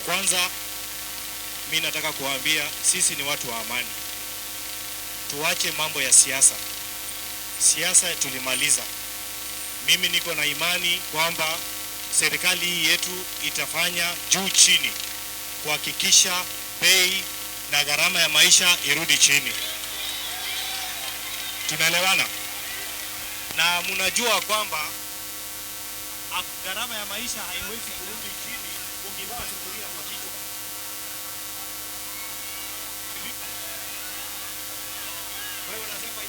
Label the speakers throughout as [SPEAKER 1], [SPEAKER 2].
[SPEAKER 1] Kwanza mi nataka kuwaambia sisi ni watu wa amani. Tuache mambo ya siasa. Siasa tulimaliza. Mimi niko na imani kwamba serikali hii yetu itafanya juu chini kuhakikisha bei na gharama ya maisha irudi chini. Tunaelewana? Na mnajua kwamba gharama ya maisha haiwezi kurudi chini ukivaa sufuria kwa kichwa. Wewe unasema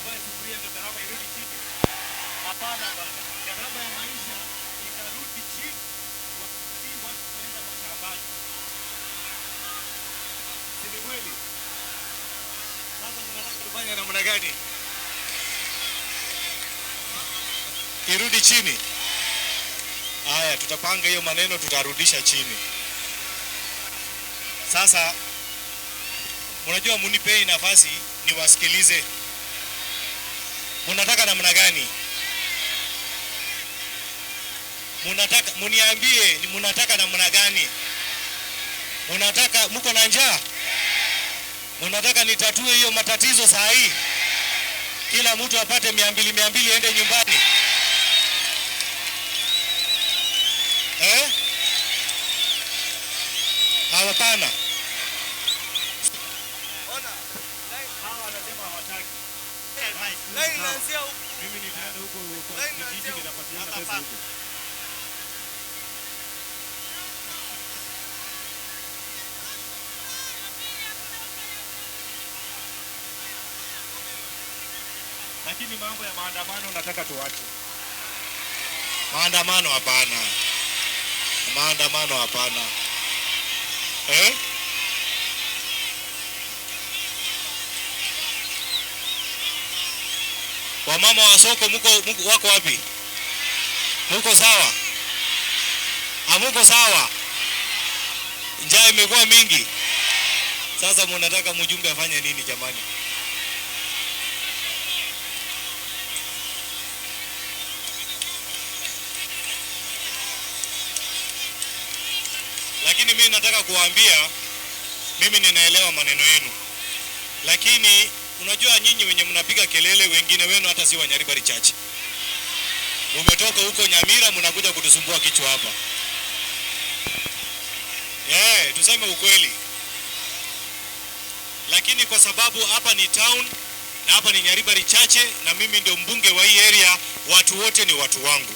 [SPEAKER 1] uvae sufuria ndio gharama irudi chini? Hapana bwana, gharama ya maisha itarudi chini wakati watu wanaenda mashambani. Si ni kweli? Sasa mnataka tufanye namna gani? Irudi chini? Haya, tutapanga hiyo maneno, tutarudisha chini. Sasa mnajua, munipei nafasi niwasikilize. Mnataka namna gani? Mnataka muniambie ni mnataka namna gani? Mnataka, mko na njaa? Mnataka nitatue hiyo matatizo saa hii? Kila mtu apate mia mbili mia mbili aende nyumbani. Hapana. Hawa wanasema hawataki.
[SPEAKER 2] Line inaanzia huku.
[SPEAKER 1] Mimi nitaenda huko kwa
[SPEAKER 2] Line
[SPEAKER 1] kijiji,
[SPEAKER 2] inaanzia huku.
[SPEAKER 1] nitapatiana pesa huko. Lakini mambo ya maandamano nataka tuache. Maandamano hapana. Maandamano hapana. Wamama wa soko mko wako wapi? Mko sawa? Hamuko sawa? Njaa imekuwa mingi. Sasa mnataka mjumbe afanye nini jamani? Lakini mimi nataka kuwaambia, mimi ninaelewa maneno yenu. Lakini unajua nyinyi wenye mnapiga kelele, wengine wenu hata si wa Nyaribari Church. Mumetoka huko Nyamira mnakuja kutusumbua kichwa hapa. Tuseme ukweli. Lakini kwa sababu hapa ni town na hapa ni Nyaribari Church na mimi ndio mbunge wa hii area, watu wote ni watu wangu.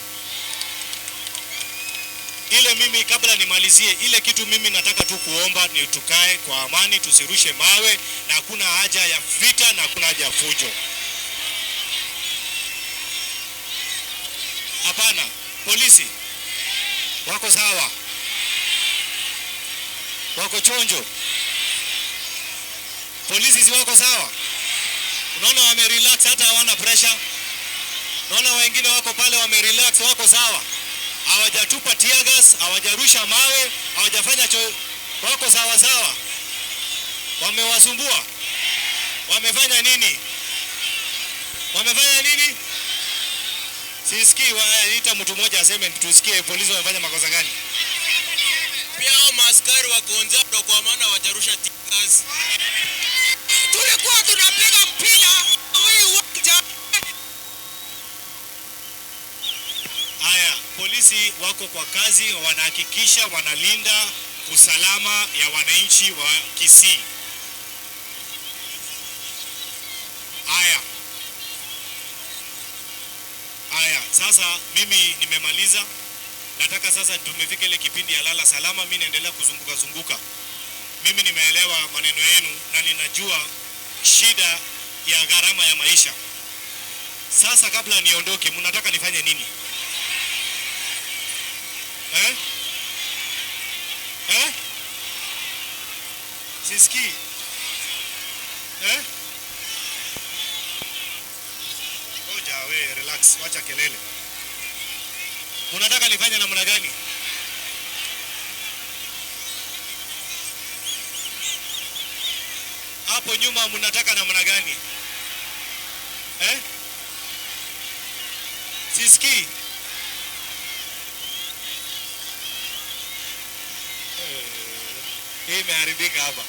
[SPEAKER 1] Ile mimi kabla nimalizie, ile kitu mimi nataka tu kuomba ni tukae kwa amani, tusirushe mawe, na hakuna haja ya vita na hakuna haja ya fujo. Hapana, polisi wako sawa, wako chonjo. Polisi si wako sawa? Unaona wame relax, hata hawana pressure. Unaona wengine wako pale wame relax, wako sawa. Hawajatupa tear gas, hawajarusha mawe, hawajafanya cho, wako sawa sawa. Wamewasumbua? Wamefanya nini? Wamefanya nini? Sisikii, ita mtu mmoja aseme tusikie polisi wamefanya makosa gani.
[SPEAKER 2] Pia hao maaskari wako njaa ndio kwa maana hawajarusha tear gas. Tulikuwa tunapiga mpira hii uwanja.
[SPEAKER 1] Haya, polisi wako kwa kazi, wanahakikisha wanalinda usalama ya wananchi wa Kisii. Haya. Haya, sasa mimi nimemaliza. Nataka sasa tumefika ile kipindi ya lala salama, mimi naendelea kuzunguka zunguka. Mimi nimeelewa maneno yenu na ninajua shida ya gharama ya maisha. Sasa kabla niondoke, mnataka nifanye nini? Sisikii. Ngoja we, relax, wacha kelele. Unataka nifanye namna gani? Hapo nyuma mnataka namna gani? Sisikii. Hii imeharibika hapa.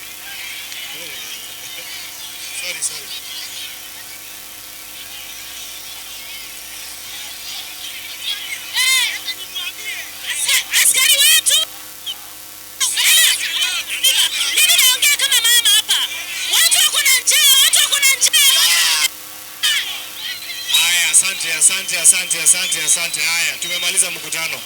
[SPEAKER 1] Sorry, sorry.
[SPEAKER 3] Askari wetu, mimi naongea kama mama hapa. Watu wako na njaa, watu wako na njaa.
[SPEAKER 1] Haya, asante, asante, asante, asante, asante. Haya, tumemaliza mkutano.